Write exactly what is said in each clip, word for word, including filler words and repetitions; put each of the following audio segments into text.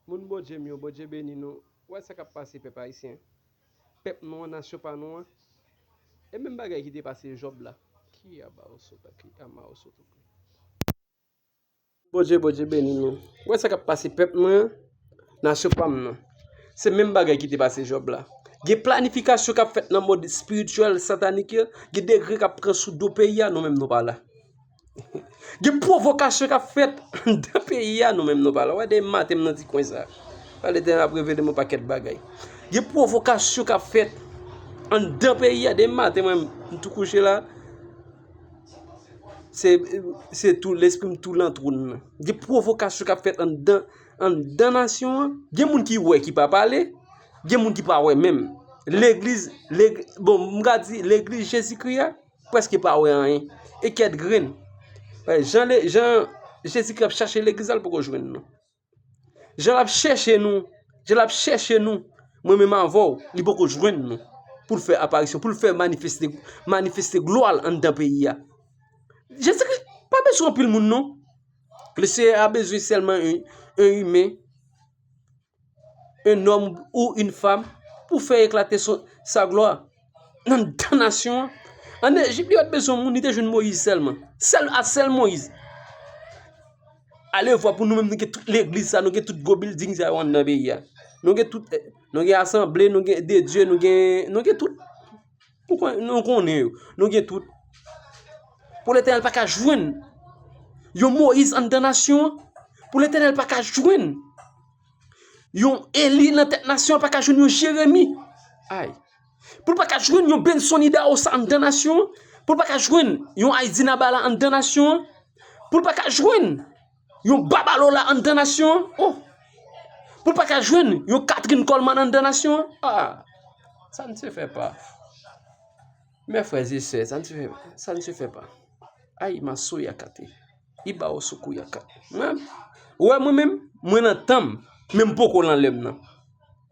Moun Bondye m yo, Bondye beni nou. Ou wè sa k ap pase pèp ayisyen? Pèp nou an, nasyon pa nou an. E menm bagay ki te pase Jòb la. Ki aba oso ta ki ama oso tou. Bondye, Bondye beni nou. Ou wè sa k ap pase pèp mwen an, nasyon pa m nan. Se menm bagay ki te pase Jòb la. Gen planifikasyon k ap fèt nan mond espirityèl satanik yo, gen degre k ap pran sou do peyi a, nou menm nou pa la. Gen pwovokasyon k ap fèt anndan peyi a, nou menm nou pa la. Ou wè demen maten m nan ti kwen sa. Pale Letènèl ap revele m yon pakèt bagay. Gen pwovokasyon k ap fèt anndan peyi a, demen maten mwen m tou kouche la. Se, se tou, lespri m tou lan twòn nan. Gen pwovokasyon k ap fèt anndan, anndan nasyon an. Gen moun ki wè ki pa pale, gen moun ki pa wè menm. Legliz, leg, bon, m ka di legliz Jezikri a, prèske pa wè anyen. E kèt grenn. Wè, jan le, jan Jezikri ap chache legliz la, l poko jwenn non. Jan l ap chèche nou, jan l ap chèche nou, mwen menm avè w, li poko jwenn nou pou l fè aparisyon, pou l fè manifeste, manifeste glwa l anndan peyi a. Jezikri pa bezwen anpil moun non. Le Seyè a bezwen sèlman yon, yon imen, un homme ou une femme, pou fè eklate son, sa glwa. Nan anndan nasyon an. An Ejip, li pa t bezwen moun, li te jwenn Moyiz sèlman. Sèl, a sèl Moyiz. Alevwa pou nou menm, nou gen tout legliz sa, nou gen tout gwo bilding sa yo anndan peyi a. Nou gen tout, eh, nou gen asanble, nou gen de Dye, nou gen, nou gen tout. Nou kon-, nou konnen yo. Nou gen tout. Pou Letènèl pa ka jwenn yon Moyiz anndan nasyon an. Pou Letènèl pa ka jwenn yon Eli nan tèt nasyon an, pa ka jwenn yon Jeremi. Ay. Pou l pa ka jwenn yon Benson Idaho sa anndan nasyon an. Pou l pa ka jwenn yon Heidi Nabala anndan nasyon an. Pou l pa ka jwenn yon Babalola anndan nasyon an. Oh. Pou l pa ka jwenn yon Katherine Coleman anndan nasyon an. Ah. Ça ne se fait pas. Mes frères et sœurs, ça ne se fait, ça ne se fait pas. Ay, maso yakate. Iba osoukou yakate. Mwen, ou wè mwen menm, mwen nan tan m, men m poko nan lè m nan.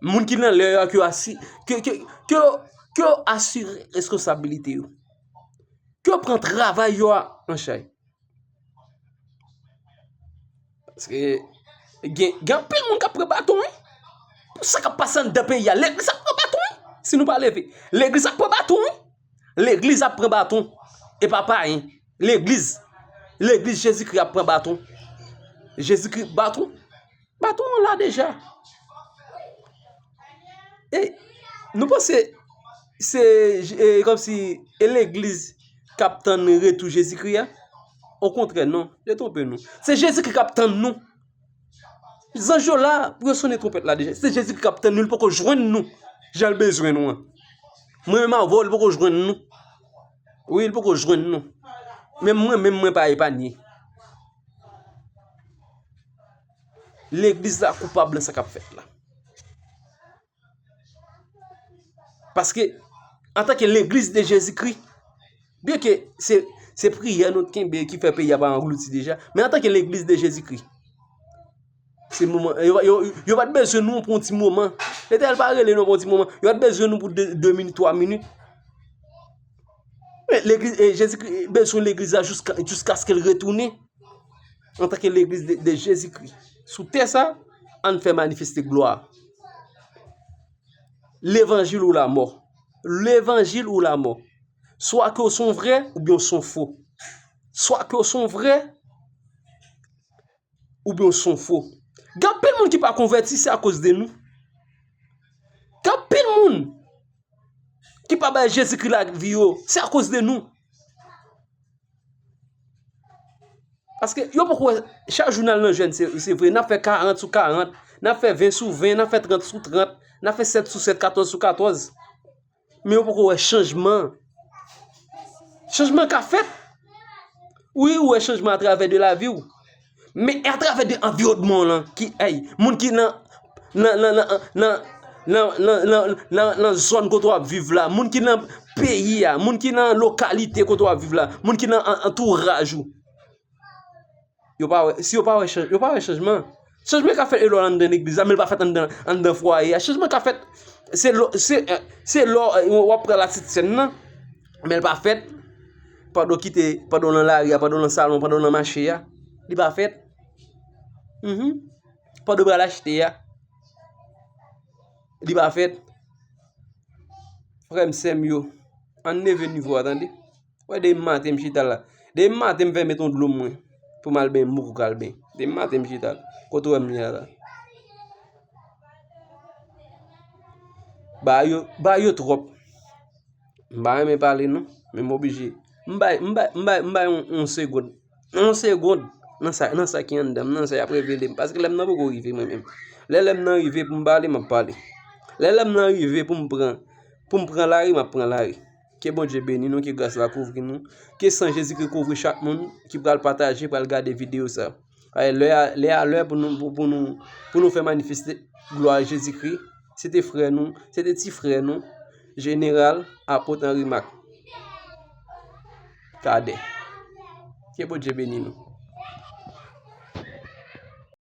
Moun ki nan lè yo a, ke yo asi, ke, ke, ke, yo, ke yo asire responsabilite yo. Ke yo pran travay yo a an chay. Paske gen, gen anpil moun k ap pran baton, wi. Pou sa k ap pase anndan peyi a, legliz ap pran baton, wi. Si nou pa leve, legliz ap pran baton, wi. Legliz ap pran baton. E pa payen. Legliz. Legliz Jezikri ap pran baton. Jezikri baton. Baton an la deja. E nou panse se, e, kòmsi e legliz k ap tann retou Jezikri a? Okontrè, non. Detwonpe nou. Se Jezikri k ap tann nou. Zanj yo la pou yo sonnen twonpèt la deja. Se Jezikri k ap tann nou, li poko jwenn nou jan l bezwen nou an. Mwen menm avè w, li poko jwenn nou. Wi, li poko jwenn nou. Men mwen menm, mwen pa epanye. Legliz la koupab nan sa k ap fèt la. Paske, antanke legliz de Jezikri, byenke se, se priyè nou t kenbe ki fè peyi a pa anglouti deja, men antanke legliz de Jezikri, se moman, yo, yo, yo pa t bezwen nou pou yon ti moman. Letènèl pa rele nou pou yon ti moman. Yo pa t bezwen nou pou de, de minit, twa minit. Men legliz, e, Jezikri bezwen legliz la jiska, jiskaske l retounen. Antanke legliz de, de Jezikri sou tè sa, ann fè manifeste glwa. Levanjil ou lamò. Levanjil ou lamò. Swa ke w se yon vrè, oubyen w se yon fo. Swa ke w se yon vrè, oubyen w se yon fo. Gen anpil moun ki pa konvèti, se akoz de nou. Gen anpil moun ki pa bay Jezikri lavi yo, se akoz de nou. Paske yo poko wè, chak jou n al nan jèn, se, se vre, n ap fè karant sou karant, n ap fè ven sou ven, n ap fè trant sou trant, n ap fè sèt sou sèt, katòz sou katòz. Men yo poko wè chanjman. Chanjman ka fèt. Wi, ou wè chanjman atravè de lavi w. Men e atravè de anviwònman w lan ki, ey, moun ki nan, nan, nan zòn kote w ap viv la, moun ki nan peyi a, moun ki nan lokalite kote w ap viv la, moun ki nan an-, antouraj ou. Yo pa wè, si yo pa wè chanj-, yo pa wè chanjman. Chanjman ka fèt e lè w anndan legliz la, men l pa fèt anndan, anndan fwaye a. Chanjman ka fèt, se lè, se, se lè w ap pran la Sent Sèn nan, men l pa fèt pandan w kite, pandan w nan lari a, pandan w nan salon, pandan w nan mache a. Li pa fèt. Mhm. Pandan w pral achte a. Li pa fèt. Frè m, sè m yo, ann leve nivo a, tande. Wè, depi maten m chita la. Depi maten m fèmen ton dlo mwen pou m al benyen, m poko al benyen. Depi maten m chita la. Kote w wè m ye a la? Ba yo, ba yo twòp. M pa renmen pale non, men m oblije. M bay, m bay, m bay, m bay yon, yon segonn. Yon segonn nan sa, nan sa ki anndan m, nan sa y ap revele m. Paske lè m nan poko rive mwen menm. Lè, lè m nan rive pou m pale, m ap pale. Lè, lè m nan rive pou m pran, pou m pran lari, m ap pran lari. Ke Bondye beni nou, ke gras la kouvri nou. Ke san Jezikri kouvri chak moun ki pral pataje, pral gade videyo sa. Ay, lè a, lè a lè pou nou, pou, pou nou, pou nou fè manifeste glwa Jezikri. Se te frè nou, se te ti frè nou, Jeneral Apot Henri Marc Cadet. Ke Bondye beni nou.